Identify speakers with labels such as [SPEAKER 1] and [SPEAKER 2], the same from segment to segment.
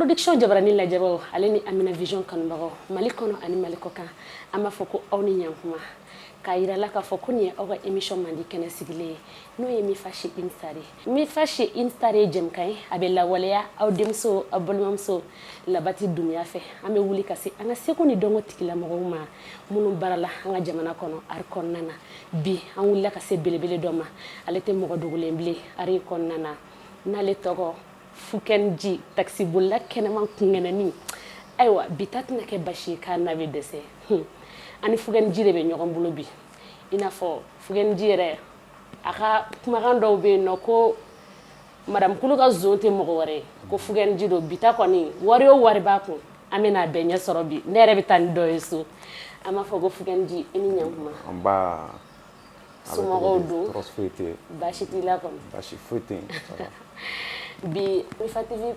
[SPEAKER 1] Production jabarani lajɛbagaw ale ni Amina Vision kanubagaw Mali kɔnɔ ani Mali kɔ kan, an b'a fɔ ko aw ni ɲankuma, k'a yira la k'a fɔ ko nin ye aw ka émission mandi kɛnɛ sigilen ye, n'o ye Mifa chez une star ye. Mifa chez une star ye jɛmukan ye, a bɛ lawaleya aw denmuso, aw balimamuso Labati Dunbiya fɛ. An bɛ wuli ka se an ka seko ni dɔnko tigilamɔgɔw ma minnu baarala an ka jamana kɔnɔ, art kɔnɔna na. Bi an wulila ka se belebele dɔ ma, ale tɛ mɔgɔ dogolen bilen art kɔnɔna na, n'ale tɔgɔ Fukɛnji, taxi bolila kɛnɛman kunkɛnɛni. Ayiwa, bi ta tɛna kɛ basi ye k'a na bɛ dɛsɛ. Ani Fukɛnji de bɛ ɲɔgɔn bolo bi. I n'a fɔ Fukɛnji yɛrɛ, a ka kumakan dɔw bɛ yen nɔ ko madame Kulu ka zon tɛ mɔgɔ wɛrɛ ye, ko Fukɛnji don. Bi ta kɔni, wari o wari b'a kun, an bɛna a bɛɛ ɲɛ sɔrɔ bi. Ne yɛrɛ bɛ taa ni dɔ ye so. An b'a fɔ ko Fukɛnji, i ni ɲankuma.
[SPEAKER 2] Nba.
[SPEAKER 1] Somɔgɔw dun?
[SPEAKER 2] Tɔɔrɔ foyi tɛ yen.
[SPEAKER 1] Baasi t'i la kɔni?
[SPEAKER 2] Baasi foyi tɛ yen, ça va.
[SPEAKER 1] Bi Mifa TV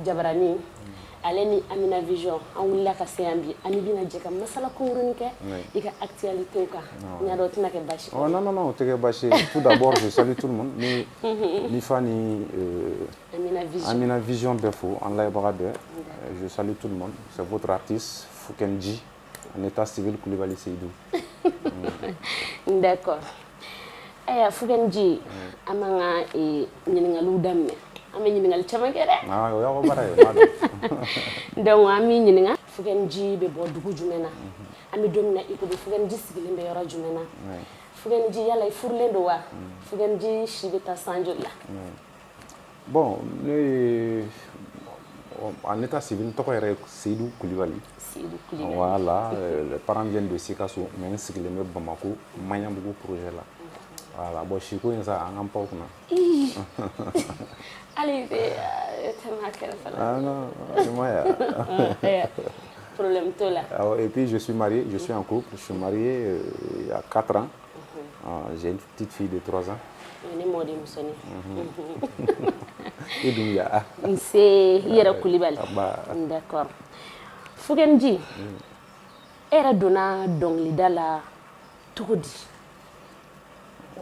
[SPEAKER 1] jabarani ale ni Amina Vision, an wulila ka se yan bi. An bɛna jɛ ka masala kunkurunin kɛ i ka actualité kan. N y'a dɔn o tɛna kɛ baasi ye.
[SPEAKER 2] Oh, non, non, non, o tɛ kɛ baasi ye. Tout d'abord, je salue tout le monde. Ni Mifa ni
[SPEAKER 1] Amina Vision.
[SPEAKER 2] Amina Vision bɛɛ fo, an layɛbaga bɛɛ. Je salue tout le monde. C'est votre artiste Fukɛnji, en état civil Koulibaly Seydou.
[SPEAKER 1] D'accord. Ayiwa Fukɛnji, an b'an ka ɲininkaliw daminɛ. An bɛ ɲininkali caman kɛ dɛ.
[SPEAKER 2] Ah, o y'aw ka baara ye, n b'a dɔn.
[SPEAKER 1] Donc an b'i ɲininka, Fukɛnji bɛ bɔ dugu jumɛn na? An bɛ don min na i ko bi, Fukɛnji sigilen bɛ yɔrɔ jumɛn na? Fukɛnji, yala i furulen don wa? Fukɛnji si bɛ taa san joli la?
[SPEAKER 2] Bon, ne ye en état civil, n tɔgɔ yɛrɛ ye Seydou Koulibaly.
[SPEAKER 1] Seydou Koulibaly.
[SPEAKER 2] Voilà, les parents viennent de Sikasso, mais n sigilen bɛ Bamako, Maɲanbugu projet la. Voilà, bon, siko in sa, an k'an pan o kunna.
[SPEAKER 1] Hali tɛmɛ a kɛrɛfɛ la.
[SPEAKER 2] Ah non, i ma ye wa?
[SPEAKER 1] Problème t'o la.
[SPEAKER 2] Alors, et puis je suis marié, je suis en couple, je suis marié il y a 4 ans. Ah, j'ai une petite fille de 3 ans.
[SPEAKER 1] Ne mɔden musonin.
[SPEAKER 2] I dun ya.
[SPEAKER 1] Nse, i yɛrɛ Kulibali.
[SPEAKER 2] Aba.
[SPEAKER 1] D'accord. Fukɛnji, e yɛrɛ donna dɔnkilida la cogo di?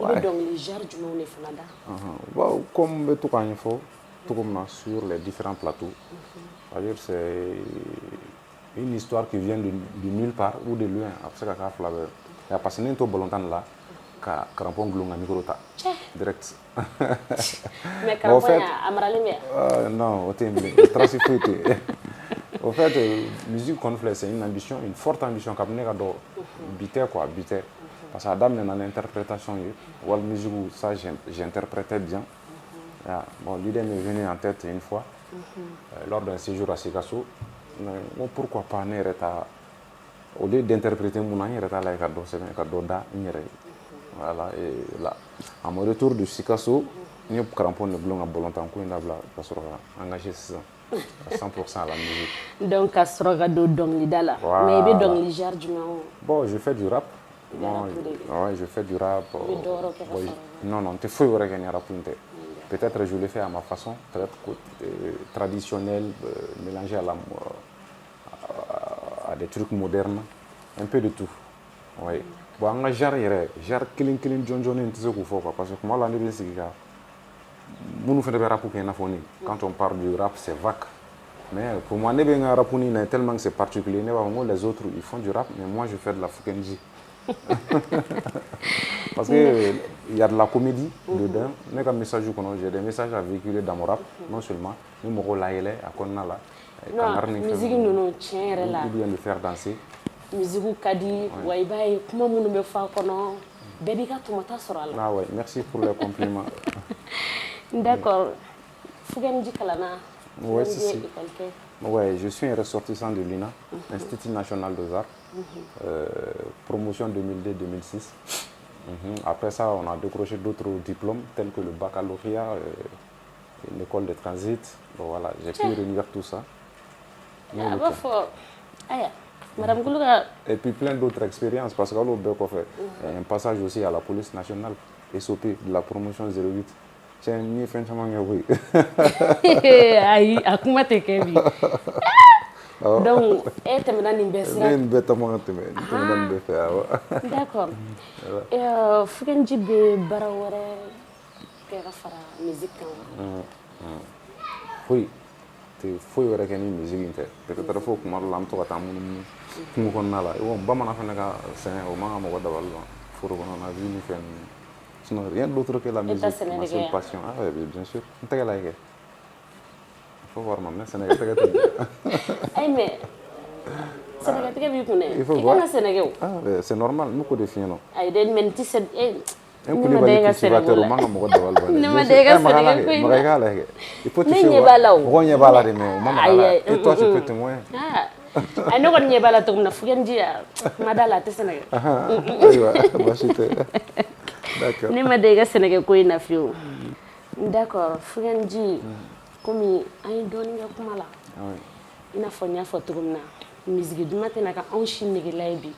[SPEAKER 1] I bɛ dɔnkili genre jumɛnw de fana da?
[SPEAKER 2] Bon, comme n bɛ to k'a ɲɛfɔ cogo min na sur les différents plateaux, c'est-à-dire c'est une histoire qui vient de nulle part ou de loin, a bɛ se ka k'a fila bɛɛ ye. Parce que ne to balontan de la ka crampon gulon ka micro ta direct.
[SPEAKER 1] Mais crampon a maralen bɛ yan?
[SPEAKER 2] Non, o tɛ yen bilen, trace foyi tɛ yen. Au fait, musique kɔni filɛ, c'est une ambition, une forte ambition kabini ne ka dɔgɔ. Bi tɛ quoi, bi tɛ. Parce que a daminɛna ni interprétation ye, wali musique, ça j'interprétais bien. Ah, bon, l'idée m'est venue en tête une fois, lors d'un séjour à Sikasso. Mais bon, pourquoi pas ne yɛrɛ ta, au lieu d'interpréter mun na, n yɛrɛ t'a lajɛ ka dɔ sɛbɛn ka dɔ da n yɛrɛ ye. Voilà, et là, à mon retour de Sikasso, n ye crampon de gulon ka balontan ko in dabila ka sɔrɔ ka engagé sisan à 100% à la musique.
[SPEAKER 1] Donc ka sɔrɔ ka don dɔnkilida la. Mais i bɛ dɔnkili genre jumɛn o?
[SPEAKER 2] Bon, je fais du rap.
[SPEAKER 1] Moi,
[SPEAKER 2] ouais, je fais du rap.
[SPEAKER 1] I bɛ dɔ wɛrɛw kɛ ka
[SPEAKER 2] Bon,
[SPEAKER 1] fara o kan?
[SPEAKER 2] Non, non, n tɛ foyi wɛrɛ kɛ ni rap in tɛ. Peut-être je le fais à ma façon, très traditionnelle, mélangée à des trucs modernes, un peu de tout. Oui. Bon, an ka genre yɛrɛ, genre kelen kelen jɔn jɔnnen n tɛ se k'o fɔ quoi, parce que kuma dɔ la ne bɛ n sigi ka minnu fana bɛ rap kɛ i n'a fɔ ne. Quand on parle du rap, c'est vague. Mais pour moi, ne bɛ n ka rap nin na tellement que c'est particulier, ne b'a fɔ ko les autres, ils font du rap, mais moi je fais de la Fukɛnji. Parce que il y a de la comédie dedans. Ne ka message kɔnɔ, j'ai des messages à véhiculer dans mon rap, non seulement ni mɔgɔw layɛlɛ a kɔnɔna la,
[SPEAKER 1] Non, musique ninnu tiɲɛ yɛrɛ la.
[SPEAKER 2] Ou bien le faire danser.
[SPEAKER 1] Musique ka di wa, i b'a ye kuma minnu bɛ fɔ a kɔnɔ, bɛɛ b'i ka tɔmɔta sɔrɔ a la.
[SPEAKER 2] Ah ouais, merci pour les compliments.
[SPEAKER 1] D'accord. Fukɛnji kalanna?
[SPEAKER 2] Ouais, si,
[SPEAKER 1] Fukɛnji ye
[SPEAKER 2] si.
[SPEAKER 1] école kɛ?
[SPEAKER 2] Ouais, je suis un ressortissant de l'INA, Institut National des Arts, promotion 2002-2006. Après ça, on a décroché d'autres diplômes tels que le baccalauréat, l'école de transit. Bon, voilà, j'ai pu réunir tout ça.
[SPEAKER 1] A b'a fɔ aya madame Kulu ka.
[SPEAKER 2] Et puis plein d'autres expériences, parce que l'autre fait un passage aussi à la police nationale, SOP, de la promotion 08. Tiens, n ye fɛn caman kɛ koyi.
[SPEAKER 1] Ayi, a kuma tɛ kɛ bi. Donc e tɛmɛna nin bɛɛ sira?
[SPEAKER 2] Ne ye nin bɛɛ taama ka tɛmɛ, n tɛmɛna nin bɛɛ fɛ, awɔ.
[SPEAKER 1] D'accord. Fukɛnji bɛ baara wɛrɛ kɛ ka fara musique kan wa?
[SPEAKER 2] Foyi. Tɛ foyi wɛrɛ kɛ ni musique in tɛ. Peut-être fo kuma dɔ la, an bɛ to ka taa munumunu kungo kɔnɔna la. Bon, bamanan fana ka sɛnɛ, o man ka mɔgɔ dabali ban, foro kɔnɔna vie ni fɛn ninnu. Sinon, rien d'autre que la musique, ma seule passion. Ah ouais, bien sûr, n tɛgɛ la kɛ. Il faut voir ma mais sɛnɛkɛ tɛgɛ tɛ.
[SPEAKER 1] Ayi, mais sɛnɛkɛ tɛgɛ b'i kun dɛ. Il faut voir. I kan ka sɛnɛ kɛ o.
[SPEAKER 2] Ah, c'est normal, n bɛ k'o de f'i ɲɛna.
[SPEAKER 1] Ayi dɛ, mais n tɛ sɛnɛ.
[SPEAKER 2] Un Kulibali cultivateur, o man ka mɔgɔ dabali ban.
[SPEAKER 1] Ne ma da i ka sɛnɛkɛ ko in na.
[SPEAKER 2] Maga, i k'a lajɛ. Il faut
[SPEAKER 1] Ne ɲɛ b'a la o.
[SPEAKER 2] Mɔgɔw ɲɛ b'a la de, mais o ma maga la. Et toi, tu peux témoigner.
[SPEAKER 1] Ah, ayi, ne kɔni ɲɛ b'a la cogo min na, Fukɛniji, ma da la, a tɛ sɛnɛ kɛ.
[SPEAKER 2] Ayiwa, baasi tɛ. D'accord.
[SPEAKER 1] Ne ma da i ka sɛnɛkɛ ko in na fiyewu. D'accord, Fukɛniji, komi an ye dɔɔnin kɛ kuma la, i n'a fɔ n y'a fɔ cogo min na, musique duman tɛna ka anw si negela ye bi,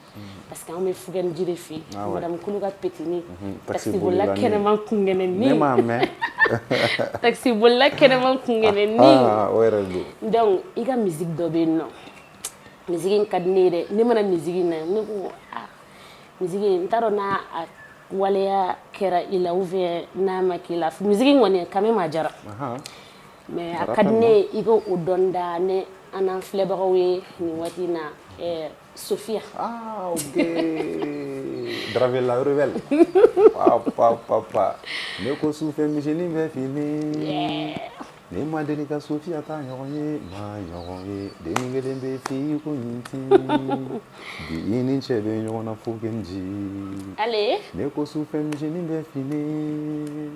[SPEAKER 1] parce que anw bɛ Fukɛniji de fɛ yen. Madame Kulu ka petini, taxibolila kɛnɛman kungɛnɛni.
[SPEAKER 2] Ne m'a mɛn.
[SPEAKER 1] Taxibolila kɛnɛman kungɛnɛni.
[SPEAKER 2] O yɛrɛ don.
[SPEAKER 1] Donc i ka musique dɔ bɛ yen nɔ, musique in ka di ne ye dɛ. Ne mana musique in na, ne ko ah, musique in, n t'a dɔn n'a a waleya kɛra i la ou bien n'a ma k'i la. Musique in kɔni, quand même, a diyara, mais a ka di ne ye i k'o dɔn da ne an n'an filɛbagaw ye nin waati in na, Sofia.
[SPEAKER 2] Ah, ok. Dravel la rebelle. Papa, papa. Ne ko sufɛ misɛnnin bɛ fini. Ne ma deli ka Sofia ta ɲɔgɔn ye, ma ɲɔgɔn ye. Den kelen bɛ f'i ko nin ti. Bi i ni cɛ bɛ ɲɔgɔn na fo ji.
[SPEAKER 1] Allez.
[SPEAKER 2] Ne ko sufɛ misɛnnin bɛ fini.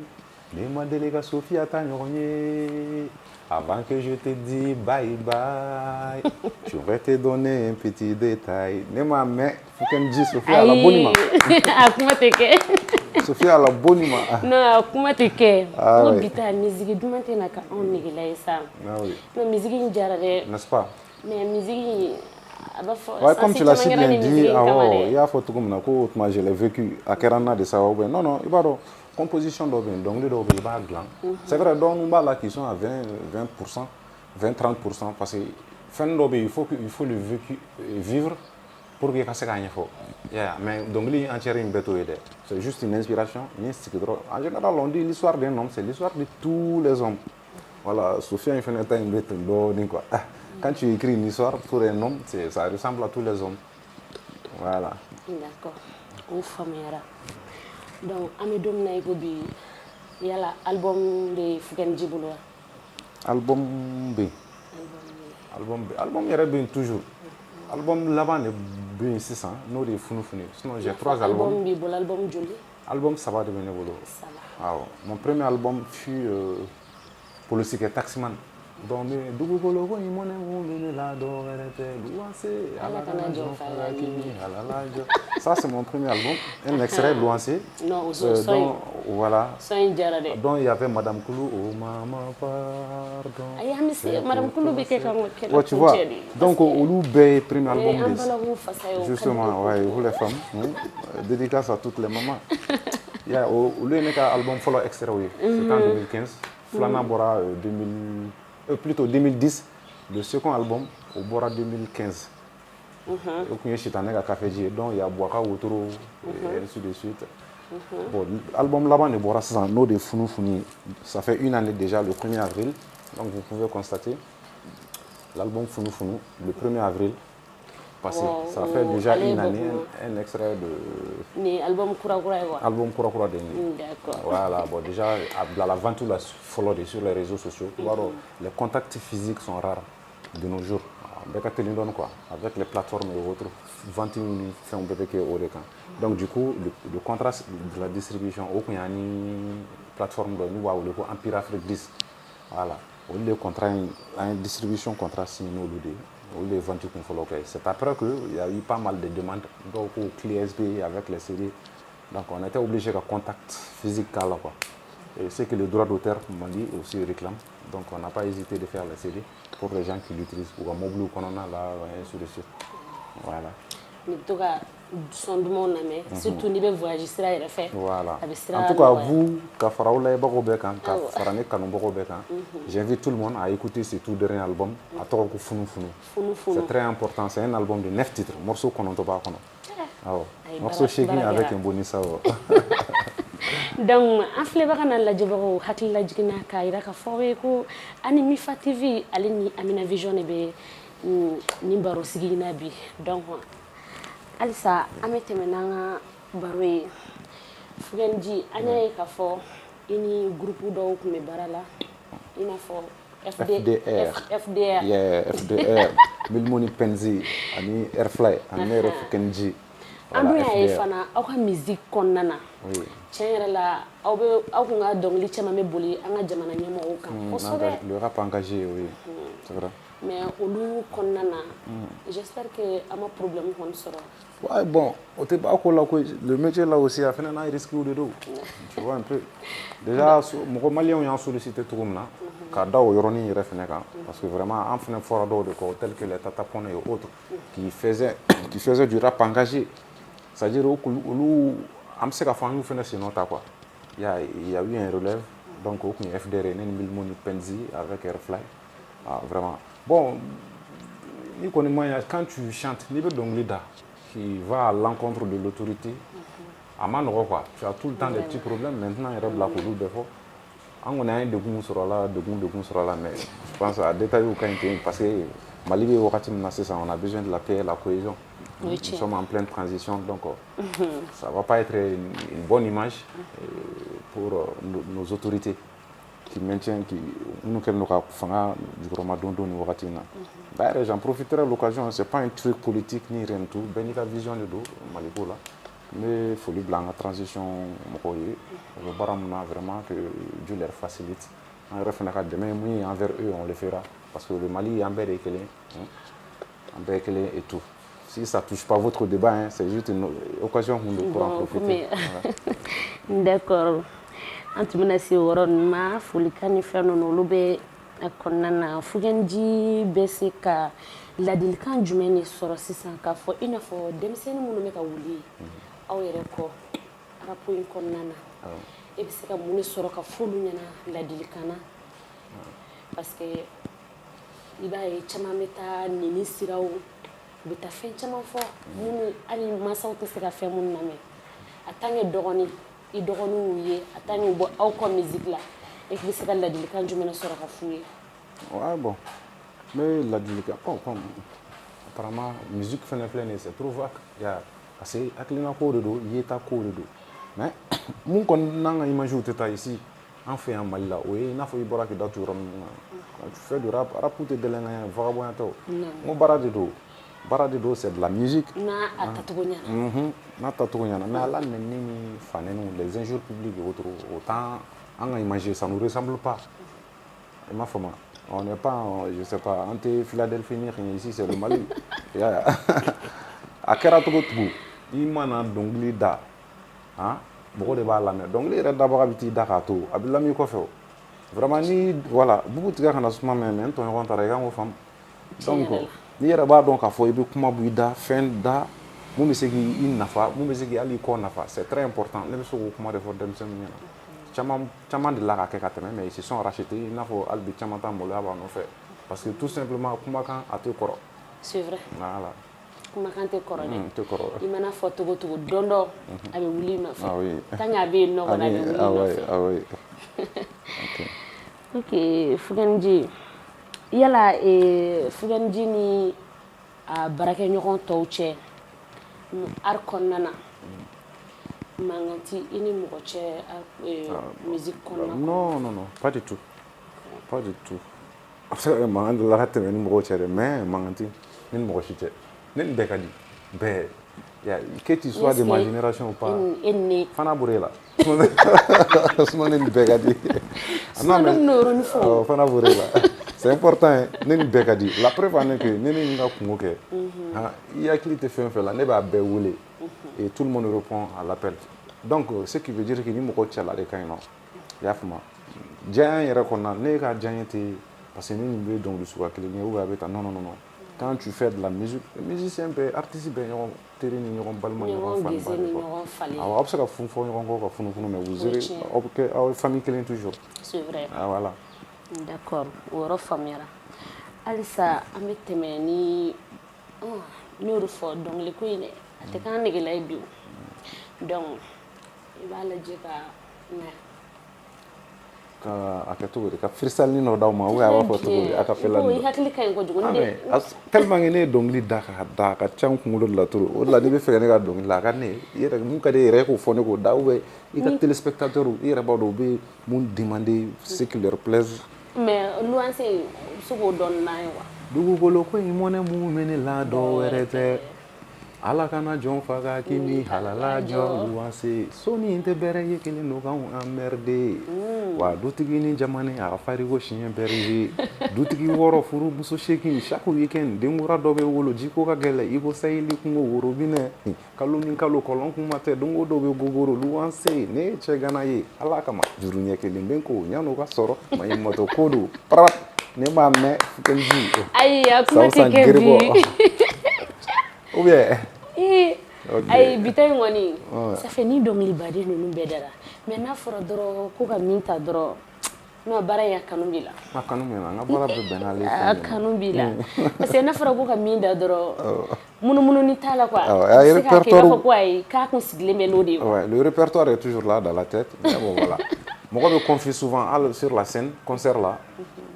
[SPEAKER 2] Ne ma deli ka Sofia ta ɲɔgɔn ye. Avant que je te dise bye bye, je vais te donner un petit détail. Ne m'a mɛn, Fukɛnji, Sofia la boni ma.
[SPEAKER 1] A kuma tɛ kɛ.
[SPEAKER 2] Sofia la boni ma.
[SPEAKER 1] Non, a kuma tɛ kɛ.
[SPEAKER 2] Ah,
[SPEAKER 1] Ko
[SPEAKER 2] oui.
[SPEAKER 1] bi ta musique duman tɛ na ka anw negela ye sa.
[SPEAKER 2] Ah oui.
[SPEAKER 1] Non, musique in diyara dɛ.
[SPEAKER 2] N'est-ce pas?
[SPEAKER 1] Mais musique in, a b'a fɔ.
[SPEAKER 2] Ouais, comme tu l'as si bien dit, awɔ, i y'a fɔ cogo min na ko o tuma je l'ai vécu, a kɛra n na de sababu ye. Non, non, i b'a dɔn, composition dɔw bɛ yen, dɔnkili dɔw bɛ yen, i b'a dilan. C'est vrai, dɔw b'a la qui sont à 20, 20%, 20, 30%, parce que fɛn dɔw bɛ yen, il faut le vécu, vivre pour que i ka se k'a ɲɛfɔ. Yeah, mais dɔnkili entière in bɛɛ t'o ye dɛ. C'est juste une inspiration, n ye sigi dɔrɔn. En général, on dit l'histoire d'un homme, c'est l'histoire de tous les hommes. Voilà, Sophia in fɛnɛ ta in bɛ ten dɔɔnin quoi. Quand tu écris une histoire pour un homme, ça ressemble à tous les hommes. Voilà.
[SPEAKER 1] D'accord, o faamuyara. Donc an bɛ don min na i ko bi, yala album bɛ Fukɛniji bolo wa?
[SPEAKER 2] Album bɛ yen. Album bɛ, album yɛrɛ bɛ yen toujours. Album laban de bɛ yen sisan, n'o de ye Funufunu ye. Sinon, j'ai trois albums.
[SPEAKER 1] Album b'i bolo, album joli?
[SPEAKER 2] Album saba de bɛ ne bolo.
[SPEAKER 1] Saba.
[SPEAKER 2] Awɔ. Mon premier album fut Polisikɛ Taximan. Donc ne dugukolo ko in mɔnɛ mun bɛ ne la, dɔ wɛrɛ tɛ luwanse.
[SPEAKER 1] Ala kana jɔ fa
[SPEAKER 2] kini ala la jɔ. Ça, c'est mon premier album, un extrait, Luwanse.
[SPEAKER 1] Non, o son in.
[SPEAKER 2] Donc voilà.
[SPEAKER 1] Son in diyara dɛ.
[SPEAKER 2] Donc il y avait Madame Koulou, oh maman pardon.
[SPEAKER 1] Ayi, an bɛ se Madame Koulou bɛ kɛ ka kɛlɛ.
[SPEAKER 2] Ouais, tu vois. Donc olu bɛɛ ye premier album
[SPEAKER 1] An
[SPEAKER 2] de.
[SPEAKER 1] balawu fasa ye o ka di.
[SPEAKER 2] Justement, ouais, vous les femmes, hein, dédicace à toutes les mamans. Yeah, olu ye ne ka album fɔlɔ extrait ye. C'était en 2015. Filanan bɔra 2000, plutôt 2010. Le second album, o bɔra 2015. O kun ye Sitanɛ ka kafeji ye. Donc il y a Boaka Wotoro et ainsi de suite. Bon, album laban de bɔra sisan, n'o de ye Funufunu ye. Ça fait une année déjà, le 1er avril. Donc vous pouvez constater l'album Funufunu, le 1er avril passé.
[SPEAKER 1] Wow,
[SPEAKER 2] Ça fait déjà
[SPEAKER 1] allez,
[SPEAKER 2] une année,
[SPEAKER 1] beaucoup.
[SPEAKER 2] un extrait de
[SPEAKER 1] Ni album kura kura ye quoi.
[SPEAKER 2] Album kura kura de ye nin ye.
[SPEAKER 1] D'accord.
[SPEAKER 2] Voilà, bon, déjà, à la vente la fɔlɔ de sur les réseaux sociaux. I b'a dɔn, les contacts physiques sont rares de nos jours. Bɛɛ ka teli dɔɔni quoi. Avec les plateformes et autres, vente ni fɛnw bɛɛ bɛ kɛ o de kan. Donc du coup, le contrat de la distribution, o kun y'an ni plateforme dɔ ye n'u b'a wele ko Empire Afrique 10. Voilà. Olu de ye contrat in, an ye distribution contrat signé n'olu de ye. Olu de ye vente kun fɔlɔ kɛ. C'est après que il y a eu pas mal de demandes. Dɔw ko clé USB avec les CD. Donc on était obligé ka contact physique k'a la quoi. Et c'est que le droit d'auteur Mali aussi réclame. Donc on n'a pas hésité de faire les CD pour les gens qui l'utilisent. U ka mobili kɔnɔna la, ainsi de suite. Voilà.
[SPEAKER 1] Ni bɛ to ka son dumanw lamɛn, surtout n'i bɛ voyage sira yɛrɛ fɛ.
[SPEAKER 2] Voilà.
[SPEAKER 1] A bɛ sira
[SPEAKER 2] En tout cas,
[SPEAKER 1] nɔgɔya.
[SPEAKER 2] vous, ka fara aw layɛbagaw bɛɛ kan, ka
[SPEAKER 1] Awɔ.
[SPEAKER 2] Fara ne kanubagaw bɛɛ kan, j'invite tout le monde à écouter ce tout dernier album. A tɔgɔ ko Funu Funu.
[SPEAKER 1] Funu Funu.
[SPEAKER 2] C'est très important. C'est un album de 9 titres. Morceau kɔnɔntɔn b'a kɔnɔ. Awɔ.
[SPEAKER 1] Ayi,
[SPEAKER 2] Morceau 8
[SPEAKER 1] baara
[SPEAKER 2] avec
[SPEAKER 1] kɛra.
[SPEAKER 2] un bonus awɔ.
[SPEAKER 1] Donc an filɛbaga n'a lajɛbagaw, hakili lajiginna k'a yira k'a fɔ aw ye ko ani Mifa TV, ale ni Amina Vision de bɛ nin baro sigi in na bi. Donc halisa an bɛ tɛmɛ n'an ka baro ye. Fukɛnji, an y'a ye k'a fɔ i ni groupe dɔw tun bɛ baara la, i n'a fɔ FD,
[SPEAKER 2] FDR.
[SPEAKER 1] FDR.
[SPEAKER 2] Yeah, FDR, Milmoni Penzi ani Airfly ani ne yɛrɛ Fukɛnji.
[SPEAKER 1] An dun y'a ye fana aw ka musique kɔnɔna na, tiɲɛ yɛrɛ la, aw bɛ aw kun ka dɔnkili caman bɛ boli an ka jamana ɲɛmɔgɔw kan kosɛbɛ.
[SPEAKER 2] Le rap engagé, oui, c'est vrai.
[SPEAKER 1] Mais olu kɔnɔna na, j'espère que an ma problème kɔni sɔrɔ.
[SPEAKER 2] Ouais, bon, o tɛ ba ko la koyi. Le métier là aussi, a fana n'a risque de don. Tu vois un peu. Déjà, mɔgɔ maliyɛnw y'an sollicité cogo min na, k'a da o yɔrɔnin yɛrɛ fana kan, parce que vraiment an fana fɔra dɔw de kɔ, tel que les Tata Pound et autres, qui faisaient du rap engagé. C'est-à-dire olu an bɛ se k'a fɔ an y'u fana sen nɔ ta quoi. Il y a eu un relève, donc o tun ye FDR ye, ne ni Milmo ni Penzi avec Airfly. Ah, vraiment. Bon, n'i kɔni ma ɲa, quand tu chantes, n'i bɛ dɔnkili da qui va à l'encontre de l'autorité, a ma nɔgɔ quoi. Tu as tout le temps des petits problèmes. Maintenant yɛrɛ bila k'olu bɛɛ fɔ. An kɔni an ye degun sɔrɔ a la, degun sɔrɔ a la, mais je pense a détail ka ɲi ten, parce que Mali bɛ wagati min na sisan, on a besoin de la paix et la cohésion.
[SPEAKER 1] Oui,
[SPEAKER 2] Nous sommes en pleine transition, donc ça va pas être une bonne image pour nos autorités qui maintiennent, qui minnu kɛlen don ka fanga jukɔrɔma don don nin wagati in na. D'ailleurs, j'en profiterai l'occasion, c'est pas un truc politique ni rien du tout, bɛɛ n'i ka vision de don Maliko la. N bɛ foli bila an ka transition mɔgɔw ye, u bɛ baara min na, vraiment que Dieu leur facilite. An yɛrɛ fana ka dɛmɛ ye mun ye envers eux, on le fera, parce que le Mali, an bɛɛ de ye kelen ye, an bɛɛ ye kelen et tout. Si ça touche pas votre débat, hein, c'est juste une occasion kun don pour en
[SPEAKER 1] Bon,
[SPEAKER 2] profiter.
[SPEAKER 1] Komi d'accord, an tun bɛna se o yɔrɔ ninnu ma, folikan ni fɛn ninnu olu bɛ a kɔnɔna na. Fukɛnji bɛ se ka ladilikan jumɛn de sɔrɔ sisan k'a fɔ i n'a fɔ denmisɛnnin minnu bɛ ka wuli aw yɛrɛ kɔ rap in kɔnɔna na, e bɛ se ka mun de sɔrɔ ka f'olu ɲɛna ladilikan na? Parce que i b'a ye caman bɛ taa neni siraw, u bɛ taa fɛn caman fɔ minnu hali mansaw tɛ se ka fɛn minnu lamɛn. A tant que dɔgɔnin, i dɔgɔninw ye, a tant que u bɔ aw kɔ musique la, e bɛ se ka ladilikan jumɛn de sɔrɔ ka f'u ye?
[SPEAKER 2] Ouais, bon. Mais ladilikan, bon, comme apparemment, musique fɛnɛ filɛ nin ye, c'est trop vague. Parce que hakilina ko de don, yeta ko de don. Mais mun kɔni n'an ka image tɛ taa ici, an fɛ yan Mali la, o ye i n'a fɔ i bɔra k'i da tu yɔrɔ min na. Quand tu fais du rap, rap tɛ délinquant ye, vagabond tɛ o. N ko baara de don. Baara de don, c'est de la musique.
[SPEAKER 1] N'a a tacogo ɲɛna.
[SPEAKER 2] N'a tacogo ɲɛna, mais ala nɛni ni fa nɛniw, les injures publiques et autres, o t'an an ka image, ça nous ressemble pas. I m'a faamu? On n'est pas, je sais pas, an tɛ Philadelphie ni rien ici, c'est le Mali. A kɛra cogo cogo, i mana dɔnkili da, han, mɔgɔ de b'a lamɛn. Dɔnkili yɛrɛ dabaga bɛ t'i da k'a to, a bɛ lamɛn i kɔfɛ o. Vraiment ni voilà, bugu tigɛ kana suma mɛ, mais n tɔɲɔgɔn taara i kan k'o faamu. Donc n'i yɛrɛ b'a dɔn k'a fɔ i bɛ kuma bɔ i da, fɛn da mun bɛ se k'i nafa, mun bɛ se k'i hali i kɔ nafa, c'est très important. Ne bɛ se k'o kuma de fɔ denmisɛnninw ɲɛna. Caman caman delila ka kɛ ka tɛmɛ, mais ils se sont rachetés. I n'a fɔ hali bi caman ta maloya b'a nɔfɛ, parce que tout simplement kumakan a tɛ kɔrɔ.
[SPEAKER 1] C'est vrai.
[SPEAKER 2] Voilà.
[SPEAKER 1] Kumakan tɛ kɔrɔ dɛ.
[SPEAKER 2] Tɛ kɔrɔ.
[SPEAKER 1] I mana fɔ togo togo, don dɔ a bɛ wuli i nɔfɛ.
[SPEAKER 2] Ah oui.
[SPEAKER 1] Tant que a bɛ yen nɔ kɔni, a bɛ wuli i
[SPEAKER 2] Ah oui,
[SPEAKER 1] nɔfɛ.
[SPEAKER 2] ah oui.
[SPEAKER 1] Ok, Fukɛnji, yala Fukɛnji ni a baarakɛɲɔgɔn tɔw cɛ art kɔnɔna na, mankan ti i ni mɔgɔ cɛ musique kɔnɔna?
[SPEAKER 2] Non, non, non, pas du tout. Pas du tout. A bɛ se ka kɛ mankan delila ka tɛmɛ ni mɔgɔw cɛ dɛ, mais mankan tɛ ne ni mɔgɔ si cɛ. Ne ni bɛɛ ka di. Bɛɛ. Ya, que tu sois de ma génération ou pas.
[SPEAKER 1] E ni ne
[SPEAKER 2] Fana bɔra e la. Sinon ne ni bɛɛ ka di.
[SPEAKER 1] Sinon ne bɛn'o yɔrɔnin fɔ.
[SPEAKER 2] Awɔ, fana bɔra e la. C'est important hein. Ne ni bɛɛ ka di. La preuve en est que ne ni n ka kungo kɛ. Han, i hakili tɛ fɛn fɛn la, ne b'a bɛɛ wele. Et tout le monde répond à l'appel. Donc ce qui veut dire que ni mɔgɔ cɛla de ka ɲi nɔ. I y'a faamu? Diya yɛrɛ kɔnɔna, ne ka diya tɛ parce que ni nin bɛ dɔnkili suguya kelen ye ou bien a bɛ tan, non, non, non, non. Quand tu fais de la musique, musicien bɛɛ, artiste bɛɛ ɲɔgɔn teri ni ɲɔgɔn balima, ɲɔgɔn
[SPEAKER 1] ɲɔgɔn
[SPEAKER 2] fa ni
[SPEAKER 1] gese
[SPEAKER 2] ba de
[SPEAKER 1] ni
[SPEAKER 2] quoi.
[SPEAKER 1] ɲɔgɔn falen.
[SPEAKER 2] Awɔ, aw bɛ se ka fun fɔ ɲɔgɔn kɔ ka funufunu, mais vous
[SPEAKER 1] O ye
[SPEAKER 2] aurez
[SPEAKER 1] tiɲɛ.
[SPEAKER 2] aw bɛ kɛ aw ye famille kelen toujours.
[SPEAKER 1] C'est vrai.
[SPEAKER 2] Ah voilà.
[SPEAKER 1] D'accord, o yɔrɔ faamuyara. Halisa an bɛ tɛmɛ ni ne y'o de fɔ dɔnkili ko in dɛ, a tɛ k'an negela ye bi o. Donc i b'a lajɛ ka
[SPEAKER 2] Ka a kɛ cogo di, ka freestyle dɔ d'aw ma ou bien a b'a fɔ cogo di, a cappella?
[SPEAKER 1] I hakili ka ɲi kojugu.
[SPEAKER 2] Ah, mais tellement que ne ye dɔnkili da ka da, a ka ca n kunkolo de la trop. O de la n'i bɛ fɛ ka ne ka dɔnkili la, a ka ne i yɛrɛ mun ka di e yɛrɛ ye k'o fɔ, ne k'o da, ou bien i ka téléspectateur, i yɛrɛ b'a dɔn u bɛ mun demander, ce qui leur plaise.
[SPEAKER 1] Mais luwanse, i bɛ se k'o dɔn n'an ye wa?
[SPEAKER 2] Dugukolo ko in mɔnɛ mun bɛ ne la, dɔ wɛrɛ tɛ, Ala kana jɔn faga k'i mi halala jɔ. Luwanse soni tɛ bɛrɛ ye, kelen don k'anw emmerder wa. Dutigi ni jamana a ka fariko siɲɛ berger, dutigi 6, furu muso 8, chaque week-end denkura dɔ bɛ wolo. Jiko ka gɛlɛ i ko sayili kungo worobinɛ, kalo ni kalo kɔlɔn kuma tɛ, don o dɔ bɛ gogoro. Luwanse, ne ye cɛ gana ye Ala kama, juru ɲɛ kelen bɛ ko yan'o ka sɔrɔ maɲumatɔ ko don parat, ne m'a mɛn fukenji.
[SPEAKER 1] Ayi, a kuma tɛ kɛ bi.
[SPEAKER 2] Ou bien
[SPEAKER 1] Ayi, bi ta in kɔni, ça fait ni dɔnkilibaden ninnu bɛɛ dara, mais n'a fɔra dɔrɔn ko ka min ta dɔrɔn, non, baara in a kanu b'i la.
[SPEAKER 2] A kanu bɛ n na, n ka baara bɛɛ bɛnna ale.
[SPEAKER 1] A kanu b'i la, parce que n'a fɔra ko ka min da dɔrɔn, munumununi t'a la quoi.
[SPEAKER 2] A
[SPEAKER 1] se k'a kɛ i b'a fɔ ko ayi, k'a kun sigilen bɛ n'o de ye.
[SPEAKER 2] Ouais, le répertoire est toujours là dans la tête, mais bon, voilà, mɔgɔ bɛ confie souvent hali sur la scène, concert la,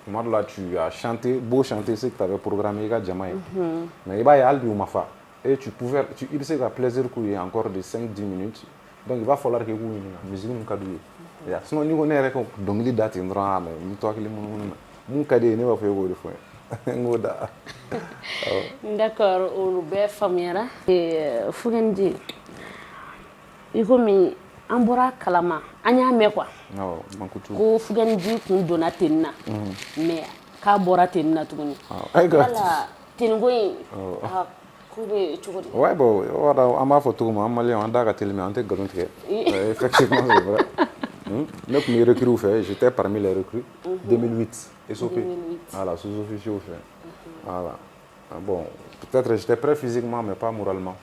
[SPEAKER 2] tuma dɔ la tu as chanté, beau chanter ce que tu avais programmé i ka jama ye, mais i b'a ye hali bi u ma fa et tu pouvais tu, i bɛ se ka plaisir k'u ye encore de 5 10 minutes. Donc il va falloir que i k'u ɲininka musique mun ka d'u ye. Sinon n'i ko ne yɛrɛ ka dɔnkili da ten dɔrɔn, a mais n bɛ to hakili munumunu na. Mun ka di ye, ne b'a fɔ e k'o de fɔ n ye, n k'o da.
[SPEAKER 1] D'accord, olu bɛɛ faamuyara. Fukɛnji, i komi an bɔra kalama, an y'a mɛn quoi,
[SPEAKER 2] mankutu
[SPEAKER 1] ko Fukɛnji kun donna tenue na, mais k'a bɔra tenue na tuguni. Wala tenue ko in, a ko bɛ cogo di?
[SPEAKER 2] Ouais, bon, o b'a dɔn an b'a fɔ cogo min, an maliyɛnw, an da ka teli, mais an tɛ nkalon tigɛ. Effectivement, c'est vrai. Ne tun bɛ recrue fɛ, j'étais parmi les recrues 2008 SOP.
[SPEAKER 1] 2008.
[SPEAKER 2] Voilà, sous-officier fɛ. Voilà. Ah, bon, peut-être j'étais prêt physiquement mais pas moralement.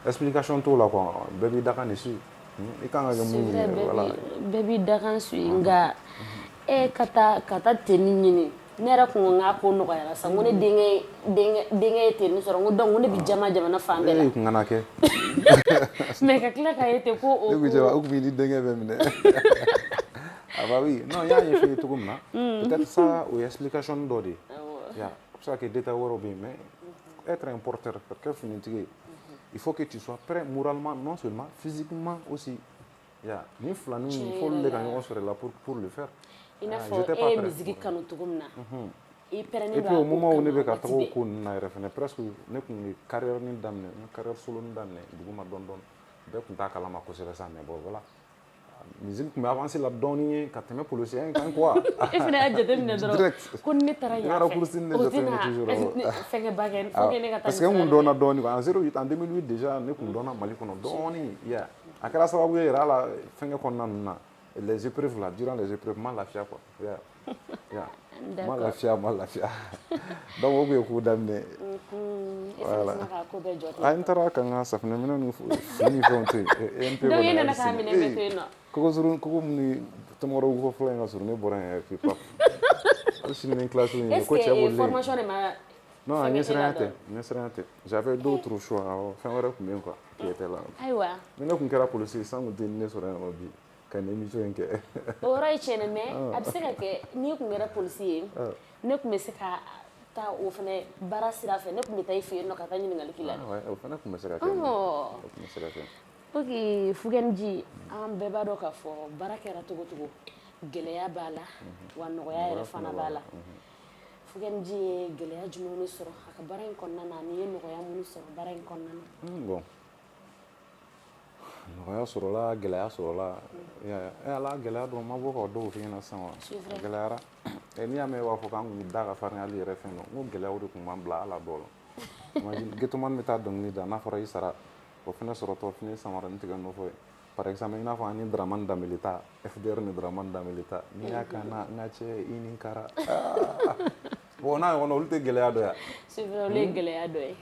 [SPEAKER 2] Explication t'o la quoi, bɛɛ b'i dakan de su. I kan ka kɛ mun ye, voilà.
[SPEAKER 1] Bɛɛ b'i dakan su, nka e ka taa tenue ɲini, ne yɛrɛ kun ko n k'a ko nɔgɔyara sa, n ko ne denkɛ ye tenue sɔrɔ, n ko donc n ko ne bɛ jama jamana fan bɛɛ la.
[SPEAKER 2] E kun kana kɛ.
[SPEAKER 1] Mais ka tila k'a ye ten ko o
[SPEAKER 2] Ne kun cɛ, o kun b'i ni denkɛ bɛɛ minɛ. Ah bah oui, non, n y'a ɲɛf'i ye cogo min na, peut-être ça o ye explication dɔ de ye. Ya, a bɛ se ka kɛ détail wɛrɛw bɛ yen, mais être un porteur, ka kɛ finitigi ye, il faut que tu sois prêt moralement, non seulement physiquement aussi. Ya, ni filaninw, il faut olu de ka ɲɔgɔn sɔrɔ la pour le faire.
[SPEAKER 1] I n'a fɔ e ye musique kanu cogo min na, i pɛrɛnnen
[SPEAKER 2] Et puis au moment où ne bɛ ka taga o ko ninnu na yɛrɛ fɛnɛ, presque ne kun ye carrière ni daminɛ, n ka carrière solo ni daminɛ duguma dɔɔni dɔɔni, bɛɛ kun t'a kalama kosɛbɛ sa, mais bon, voilà, musique tun bɛ avancer la dɔɔni ye ka tɛmɛ policier kan quoi.
[SPEAKER 1] E fana y'a jateminɛ dɔrɔn ko ni ne taara yan fɛ, o tɛna fɛnkɛba kɛ, faut que ne ka taa.
[SPEAKER 2] Parce que n kun dɔnna dɔɔni quoi, en 08, en 2008 déjà ne kun dɔnna Mali kɔnɔ dɔɔni. Ya, a kɛra sababu ye yɛrɛ ala fɛnkɛ kɔnɔna ninnu na, les épreuves là, durant les épreuves, ma lafiya quoi. Ya ya, ma lafiya, ma lafiya. Donc o kun ye ko daminɛ.
[SPEAKER 1] Voilà,
[SPEAKER 2] a n taara ka n ka safunɛminɛ ni fu ni fɛnw to yen. EMP.
[SPEAKER 1] Donc e nana k'a minɛ bɛɛ to yen nɔ.
[SPEAKER 2] Koko surun, koko min ni tɔmɔrɔ ko fɔlɔ in ka surun, ne bɔra yen puis paf, hali sini ni classe ɲini ko cɛ bolilen.
[SPEAKER 1] Formation de ma?
[SPEAKER 2] Non, a ɲɛsiranya tɛ, ɲɛsiranya tɛ, j'avais d'autres choix. Awɔ, fɛn wɛrɛ tun bɛ yen quoi qui était là.
[SPEAKER 1] Ayiwa.
[SPEAKER 2] Ni ne tun kɛra policier, san kun tɛ ne sɔrɔ yan nɔ bi ka nin émission in kɛ.
[SPEAKER 1] O yɔrɔ ye tiɲɛ, mais a bɛ se ka kɛ n'i tun kɛra polisi ye, ne tun bɛ se ka taa o fana baara sira fɛ, ne tun bɛ taa i fɛ yen nɔ ka taa ɲininkali k'i la.
[SPEAKER 2] O fana tun bɛ se ka kɛ, o tun bɛ se ka kɛ.
[SPEAKER 1] Ok, Fukɛnji, an bɛɛ b'a dɔn k'a fɔ baara kɛra cogo cogo, gɛlɛya b'a la wa nɔgɔya yɛrɛ fana b'a la. Fukɛnji ye gɛlɛya jumɛnw de sɔrɔ a ka baara in kɔnɔna na, ani ye nɔgɔya minnu sɔrɔ baara in kɔnɔna na?
[SPEAKER 2] Bon, nɔgɔya sɔrɔla, gɛlɛya sɔrɔla. Ala gɛlɛya dɔn ma bɔ ka dɔw f'i ɲɛna sisan wa, a gɛlɛyara. N'i y'a mɛn i b'a fɔ k'an kun da ka farin hali yɛrɛ fɛn dɔn, n ko gɛlɛyaw de tun b'an bila ala dɔw la. Imagine, ghettoman bɛ taa dɔnkili da, n'a fɔra i sara, o fɛnɛ sɔrɔtɔ fini samara ni tigɛ nɔfɛ ye. Par exemple, i n'a fɔ an ni Dramane Dembélé ta, FDR ni Dramane Dembélé ta, n'i y'a kan na, n ka cɛ, i ni kara. Bon, n'a ɲɔgɔnna, olu tɛ gɛlɛya dɔ ye?
[SPEAKER 1] C'est vrai, olu ye gɛlɛya dɔ ye.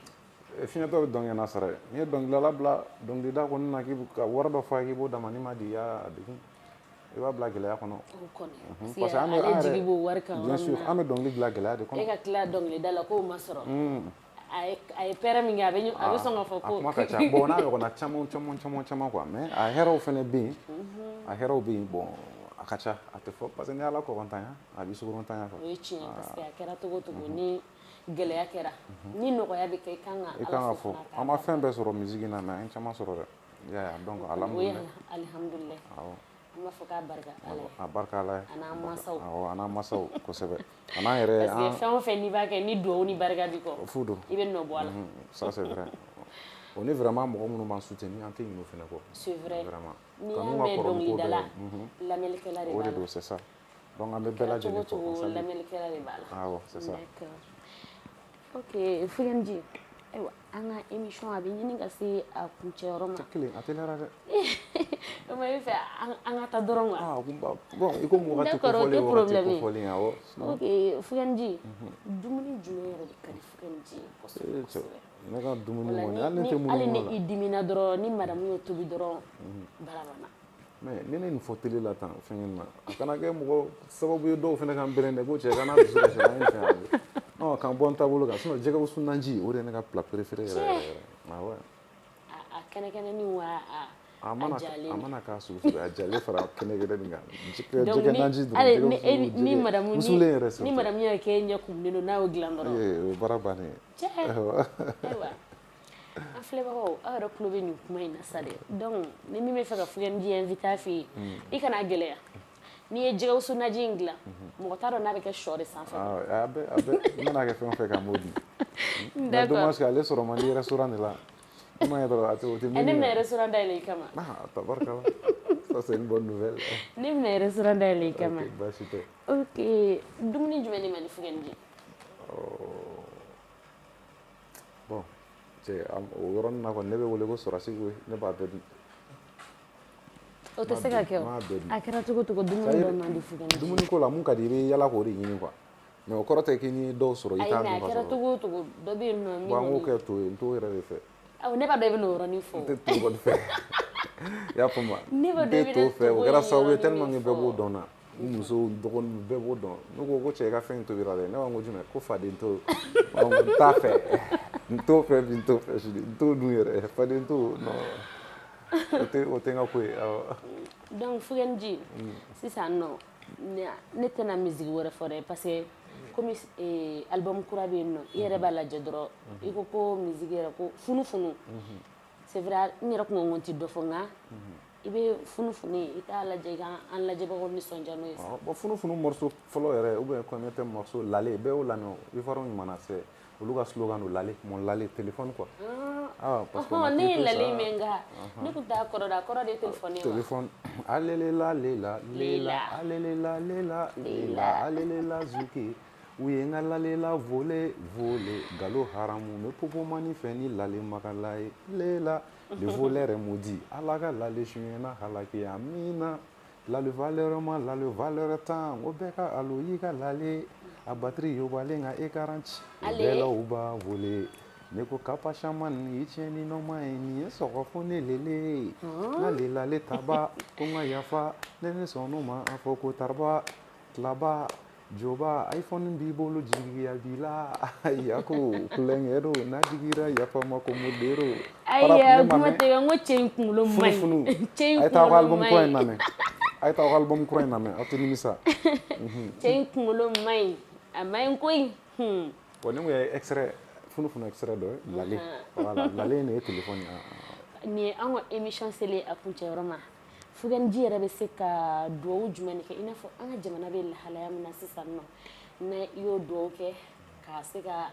[SPEAKER 2] Fiɲɛtɔ bɛ dɔnkɛ n'a sara ye. N'i ye dɔnkilidala bila dɔnkilida kɔni na, k'i ka wari dɔ fɔ a ye k'i b'o d'a ma, n'i ma di, i y'a degun, i b'a bila gɛlɛya kɔnɔ.
[SPEAKER 1] O kɔni.
[SPEAKER 2] Parce que an bɛ
[SPEAKER 1] ale jigi b'o wari kan.
[SPEAKER 2] Bien sûr, an bɛ dɔnkili dilan gɛlɛya de kɔnɔ.
[SPEAKER 1] E ka tila dɔnkilida la k'o ma sɔrɔ. A ye pɛrɛn min kɛ, a bɛ sɔn ka fɔ ko
[SPEAKER 2] A kuma ka ca. Bon, n'a ɲɔgɔnna caman caman caman caman quoi. Mais a hɛrɛw fɛnɛ bɛ yen, a hɛrɛw bɛ yen. Bon, a ka ca, a tɛ fɔ, parce que ni Ala kɔkɔntanya, a b'i sukorontanya quoi.
[SPEAKER 1] O ye tiɲɛ, parce que a kɛra cogo o cogo, ni gɛlɛya kɛra, ni nɔgɔya bɛ kɛ, i kan ka
[SPEAKER 2] I
[SPEAKER 1] Ala
[SPEAKER 2] kan ka
[SPEAKER 1] fo
[SPEAKER 2] fɔ
[SPEAKER 1] fana k'a
[SPEAKER 2] an ma fɛn bɛɛ sɔrɔ musique in na, mais an ye caman sɔrɔ dɛ. I y'a ye, donc
[SPEAKER 1] O ye
[SPEAKER 2] alhamdulilayi.
[SPEAKER 1] Alihamudulilayi.
[SPEAKER 2] Awɔ.
[SPEAKER 1] An b'a fɔ k'a barika Ala ye.
[SPEAKER 2] A barika Ala ye.
[SPEAKER 1] A n'an mansaw.
[SPEAKER 2] Awɔ, a n'an mansaw kosɛbɛ, a n'an yɛrɛ.
[SPEAKER 1] Parce que fɛn o fɛn n'i b'a kɛ ni duwawu ni barika b'i kɔ,
[SPEAKER 2] Fu don.
[SPEAKER 1] i bɛ nɔ bɔ a la.
[SPEAKER 2] Ça c'est vrai. O ni vraiment mɔgɔ minnu b'an soutenir, an tɛ ɲinɛ o fɛnɛ kɔ.
[SPEAKER 1] C'est vrai.
[SPEAKER 2] Vraiment.
[SPEAKER 1] N'i y'a
[SPEAKER 2] Kanu ka
[SPEAKER 1] mɛn
[SPEAKER 2] kɔrɔ ni ko bɛɛ
[SPEAKER 1] dɔnkilidala,
[SPEAKER 2] ye.
[SPEAKER 1] Lamɛnnikɛla de
[SPEAKER 2] O
[SPEAKER 1] b'a
[SPEAKER 2] de
[SPEAKER 1] la.
[SPEAKER 2] don, c'est ça. Donc an bɛ bɛɛ
[SPEAKER 1] Kɛra cogo
[SPEAKER 2] lajɛlen
[SPEAKER 1] o
[SPEAKER 2] fo,
[SPEAKER 1] cogo,
[SPEAKER 2] on salue.
[SPEAKER 1] lamɛnnikɛla de b'a la.
[SPEAKER 2] Awɔ, c'est ça.
[SPEAKER 1] D'accord. Ok, Fouken, ayiwa, an ka émission a bɛ ɲini ka se a kuncɛyɔrɔ ma.
[SPEAKER 2] Kelen a teliyara dɛ.
[SPEAKER 1] O ma, i bɛ fɛ an ka taa dɔrɔn quoi.
[SPEAKER 2] Ah bon, i ko wagati
[SPEAKER 1] D'accord, o
[SPEAKER 2] kofɔlen
[SPEAKER 1] tɛ
[SPEAKER 2] wagati
[SPEAKER 1] problème ye.
[SPEAKER 2] kofɔlen, awɔ. Sinon,
[SPEAKER 1] Ok, Fouken, dumuni jumɛn yɛrɛ de ka di Fouken ye kosɛbɛ
[SPEAKER 2] eh, cɛ,
[SPEAKER 1] kosɛbɛ?
[SPEAKER 2] Ne ka dumuni
[SPEAKER 1] Wala
[SPEAKER 2] kɔni, hali ne
[SPEAKER 1] ni
[SPEAKER 2] tɛ minnu
[SPEAKER 1] hali
[SPEAKER 2] dun
[SPEAKER 1] ni
[SPEAKER 2] la.
[SPEAKER 1] i dimina dɔrɔn, ni madame y'o tobi dɔrɔn, baara banna.
[SPEAKER 2] Mais ni ne nin fɔ télé la tan, fɛn in na, a kana kɛ mɔgɔ sababu ye dɔw fana k'an bɛrɛn dɛ, ko cɛ kana dusu kasi an ye nin fɛn yan. Non, k'an bɔ n taabolo kan. Sinon jɛgɛ wusu naji, o de ye ne ka plat préféré yɛrɛ yɛrɛ yɛrɛ. Ah ouais.
[SPEAKER 1] A kɛnɛkɛnɛni wa a
[SPEAKER 2] A mana
[SPEAKER 1] a jalen?
[SPEAKER 2] A mana k'a sugu sugu, a jalen fara kɛnɛ kɛnɛ nin kan. Jɛgɛ
[SPEAKER 1] Donc
[SPEAKER 2] jɛgɛ
[SPEAKER 1] ni
[SPEAKER 2] naji dɔrɔn,
[SPEAKER 1] hali
[SPEAKER 2] jɛgɛ
[SPEAKER 1] ni e
[SPEAKER 2] wusu
[SPEAKER 1] ni
[SPEAKER 2] jɛgɛ
[SPEAKER 1] madame ni
[SPEAKER 2] wusulen yɛrɛ
[SPEAKER 1] ni
[SPEAKER 2] surtout.
[SPEAKER 1] madame yɛrɛ k'e ɲɛ kumunen don, n'a y'o dilan dɔrɔn.
[SPEAKER 2] Ee, o ye baara bannen ye.
[SPEAKER 1] Cɛ, ayiwa, an filɛbagaw, aw yɛrɛ tulo bɛ nin kuma in na sa dɛ. Donc ni min bɛ fɛ ka Fouken invité a fɛ yen, i kana gɛlɛya. N'i ye jɛgɛ wusu naji in dilan, mɔgɔ t'a dɔn n'a bɛ kɛ sɔ de sanfɛ.
[SPEAKER 2] Ah, a bɛ i mana kɛ fɛn o fɛn kan, n b'o dun. Mais
[SPEAKER 1] D'accord.
[SPEAKER 2] dommage que ale sɔrɔ man di restaurant de la. I m'a ye dɔrɔn, a tɛ o tɛ
[SPEAKER 1] Ɛ, ne
[SPEAKER 2] menu
[SPEAKER 1] bɛna
[SPEAKER 2] yɛrɛ.
[SPEAKER 1] restaurant dayɛlɛ i kama.
[SPEAKER 2] Ah, tabarikala. Ça c'est une bonne nouvelle.
[SPEAKER 1] Ne bɛna restaurant dayɛlɛ i kama.
[SPEAKER 2] Ok, baasi tɛ.
[SPEAKER 1] Ok, dumuni jumɛn de man di Fouken ye?
[SPEAKER 2] Bon, cɛ, o yɔrɔnin na kɔni, ne bɛ wele ko sɔrɔsi koyi, ne b'a bɛɛ dun.
[SPEAKER 1] O tɛ se ka kɛ o.
[SPEAKER 2] N b'a bɛɛ dun.
[SPEAKER 1] A kɛra cogo o cogo, dumuni
[SPEAKER 2] C'est-à-dire,
[SPEAKER 1] dɔ man di Fouken ye.
[SPEAKER 2] Dumuni ko la, mun ka di i bɛ yala k'o de ɲini quoi. Mais o kɔrɔ tɛ k'i ni dɔw sɔrɔ i
[SPEAKER 1] Ayi,
[SPEAKER 2] t'a
[SPEAKER 1] mais
[SPEAKER 2] dun
[SPEAKER 1] a
[SPEAKER 2] ka
[SPEAKER 1] kɛra
[SPEAKER 2] sɔrɔ.
[SPEAKER 1] cogo o cogo, dɔ bɛ yen nɔ min
[SPEAKER 2] Bon, an k'o
[SPEAKER 1] kɔni
[SPEAKER 2] kɛ to ye, n t'o yɛrɛ de fɛ.
[SPEAKER 1] Awɔ, ne b'a dɔn i bɛ n'o yɔrɔnin fɔ.
[SPEAKER 2] N tɛ to kɔni fɛ. I y'a faamu wa?
[SPEAKER 1] Ne b'a
[SPEAKER 2] N
[SPEAKER 1] dɔn i
[SPEAKER 2] tɛ
[SPEAKER 1] bɛna
[SPEAKER 2] to fɛ. O
[SPEAKER 1] togo
[SPEAKER 2] kɛra
[SPEAKER 1] in
[SPEAKER 2] sababu ye
[SPEAKER 1] yɔrɔnin
[SPEAKER 2] tellement que
[SPEAKER 1] de
[SPEAKER 2] bɛɛ b'o
[SPEAKER 1] fɔ.
[SPEAKER 2] dɔn na. N musow, n dɔgɔninw, bɛɛ b'o dɔn. Ne ko ko cɛ, i ka fɛn in tobira dɛ. Ne b'a fɔ ko jumɛn? Ko faden to. N b'a fɔ ko n t'a fɛ. N t'o fɛ bi, n t'o fɛ sini. N t'o dun yɛrɛ. Faden to, non. O tɛ n ka ko ye. Awɔ.
[SPEAKER 1] Donc Fouken, sisan nɔ, ne tɛna musique wɛrɛ fɔ dɛ, parce que komi album kura bɛ yen nɔ, i yɛrɛ b'a lajɛ dɔrɔn, i ko ko musique yɛrɛ ko funu funu. C'est vrai, n yɛrɛ kun ko n ko n ti dɔ fɔ, nka i bɛ funu funu ye, i k'a lajɛ, i ka an lajɛbagaw nisɔndiya n'o ye sa.
[SPEAKER 2] Awɔ, bon, funu funu morceau fɔlɔ yɛrɛ ou bien premier thème morceau lale, bɛɛ y'o lamɛn o. Ivoirien ɲuman c'est olu ka slogan don, lale, mon lale téléphone quoi. Ah, parce qu'on a
[SPEAKER 1] Ne ye
[SPEAKER 2] clippé
[SPEAKER 1] lale
[SPEAKER 2] ça.
[SPEAKER 1] mɛn, nka ne kun t'a kɔrɔ dɔn. A kɔrɔ de ye téléphone ye wa?
[SPEAKER 2] Téléphone. Alele la lela lela.
[SPEAKER 1] Lela.
[SPEAKER 2] Alele la lela lela alele la zuke. U ye n ka lale la volé volé galo haramu n bɛ popomani fɛ ni lale makala ye lela. Le voleur est maudit, Ala ka lale suɲɛna halaki amina. Lale valeur ma lale valeur tan o bɛɛ ka alo y'i ka lale a batterie yobalen ka écran ci o
[SPEAKER 1] Ale.
[SPEAKER 2] bɛɛ la u b'a volé. Ne ko kapa caman i tiɲɛni nɔma ye nin ye sɔgɔ fo ne lele n ka lelale taba ko n ka yafa ne ne sɔnn'o ma a fɔ ko tariba tilaba joba iPhone b'i bolo jigiya b'i la yako kulonkɛ don n'a jigira yafa ma ko modero.
[SPEAKER 1] Ayiwa, kuma tɛ kɛ, n ko cɛ in kunkolo man ɲi.
[SPEAKER 2] Funu
[SPEAKER 1] Cɛ in
[SPEAKER 2] a ye taa aw ka
[SPEAKER 1] kunkolo
[SPEAKER 2] album
[SPEAKER 1] man
[SPEAKER 2] kura in
[SPEAKER 1] ɲi.
[SPEAKER 2] lamɛn, a ye taa aw ka album kura in lamɛn, aw tɛ nimisa.
[SPEAKER 1] Cɛ in kunkolo man ɲi, a man ɲi koyi.
[SPEAKER 2] Bon, ni kun ye extrait funu funu extrait dɔ ye lale, voilà, lale in de ye téléphone ye. Ah, ah.
[SPEAKER 1] Nin ye an ka émission selen a kuncɛyɔrɔ ma. Fouken yɛrɛ bɛ se ka duwawu jumɛn de kɛ, i n'a fɔ an ka jamana bɛ lahalaya min na sisan nɔ, na i y'o duwawu kɛ ka se ka,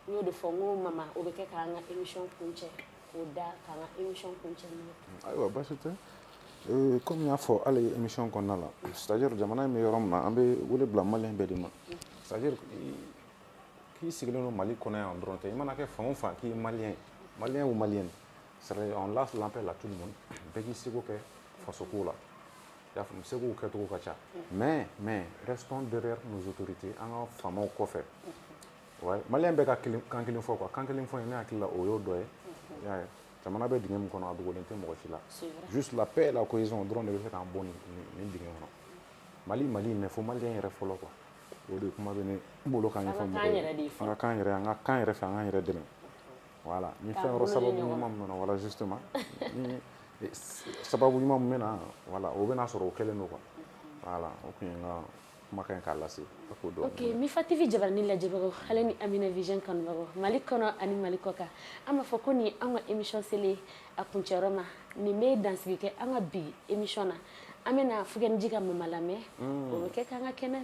[SPEAKER 1] n y'o de fɔ n ko mama, o bɛ kɛ k'an ka émission kuncɛ, k'o da k'an ka émission kuncɛ n'o ye.
[SPEAKER 2] Ayiwa, baasi tɛ. Komi n y'a fɔ hali émission kɔnɔna la, c'est à dire jamana in bɛ yɔrɔ min na, an bɛ wele bila malien bɛɛ de ma. C'est à dire k'i sigilen don Mali kɔnɔ yan dɔrɔn tɛ, i mana kɛ fan o fan k'i ye malien ye, malien ou malienne, c'est à dire on lance l'appel à tout le monde, bɛɛ k'i seko kɛ fasoko la. I y'a faamu, sekow kɛcogo ka ca, mais restons derrière nos autorités, an ka faamaw kɔfɛ. Ouais, malien bɛɛ ka kelen kan kelen fɔ quoi. Kan kelen fɔ in, ne hakili la o y'o dɔ ye. I y'a ye, jamana bɛ dingɛ min kɔnɔ, a dogolen tɛ mɔgɔ si la.
[SPEAKER 1] C'est vrai.
[SPEAKER 2] Juste la paix et la cohésion dɔrɔn de bɛ se k'an bɔ nin dingɛ kɔnɔ. Mali, Mali, mais fo malien yɛrɛ fɔlɔ quoi. O de kuma bɛ ne bolo k'a ɲɛfɔ
[SPEAKER 1] An ka
[SPEAKER 2] mɔgɔw
[SPEAKER 1] k'an
[SPEAKER 2] ye.
[SPEAKER 1] yɛrɛ de ye
[SPEAKER 2] An ka k'an yɛrɛ, an ka k'an yɛrɛ fɛ, an k'an yɛrɛ dɛmɛ. Voilà, ni
[SPEAKER 1] K'an
[SPEAKER 2] fɛn wɛrɛ
[SPEAKER 1] bolo di
[SPEAKER 2] sababu
[SPEAKER 1] ɲɔgɔn
[SPEAKER 2] ɲuman min nana, voilà, justement, ni sababu ɲuman min bɛ na, voilà, o bɛna sɔrɔ o kɛlen don quoi. Voilà, o tun ye n ka kumakan ye k'a lase a k'o dɔn.
[SPEAKER 1] Ok, Mifa TV jabarani lajɛbagaw ale ni Amina Vision kanubagaw, Mali kɔnɔ ani Mali kɔ kan, an b'a fɔ ko nin ye an ka émission selen a kuncɛyɔrɔ ma. Nin bɛ dansigi kɛ an ka bi émission na. An bɛna Fukɛniji ka Mama lamɛn, o bɛ kɛ k'an ka kɛnɛ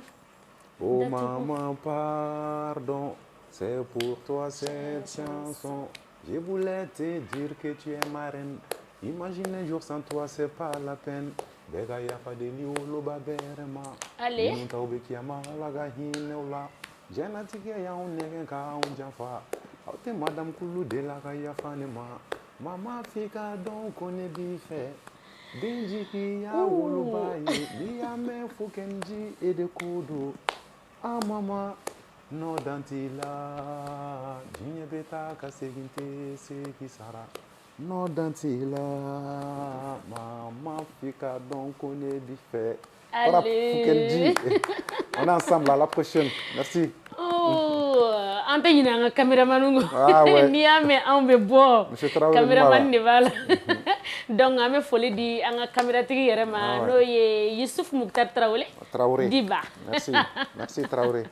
[SPEAKER 2] Oh
[SPEAKER 1] datugu.
[SPEAKER 2] Maman, pardon, c'est pour toi cette chanson. Je voulais te dire que tu es ma reine. Imagine un jour sans toi, c'est pas la peine. Bɛɛ ka yafa deli woloba bɛrɛ ma.
[SPEAKER 1] Allez.
[SPEAKER 2] Minnu taw bɛ kiyama, Ala ka hinɛ u la. Diɲɛlatigɛ y'anw nɛgɛn k'anw janfa. Aw tɛ madame Kulu de la ka yafa ne ma. Mama, f'i ka dɔn ko ne b'i fɛ. Den jigi y'a woloba ye. N'i y'a mɛn Fukɛnji, e de ko don. Ah mama, nɔ dan t'i la. Diɲɛ bɛ taa ka segin tɛ se k'i sara. Nɔ dan t'i la. Mama, f'i ka dɔn ko ne b'i fɛ. Voilà,
[SPEAKER 1] Allez.
[SPEAKER 2] Fukɛnji. On est ensemble, à la prochaine. Merci.
[SPEAKER 1] Oh, an tɛ ɲinɛ an ka caméraman kɔ.
[SPEAKER 2] Ah ouais.
[SPEAKER 1] N'i y'a mɛn anw bɛ bɔ,
[SPEAKER 2] Monsieur Traoré.
[SPEAKER 1] caméraman de b'a la. Donc an bɛ foli di an ka camératigi yɛrɛ ma,
[SPEAKER 2] Ah ouais.
[SPEAKER 1] n'o ye Yusuf Mukhtar Traoré.
[SPEAKER 2] Traoré.
[SPEAKER 1] Diba.
[SPEAKER 2] Merci. Merci Traoré.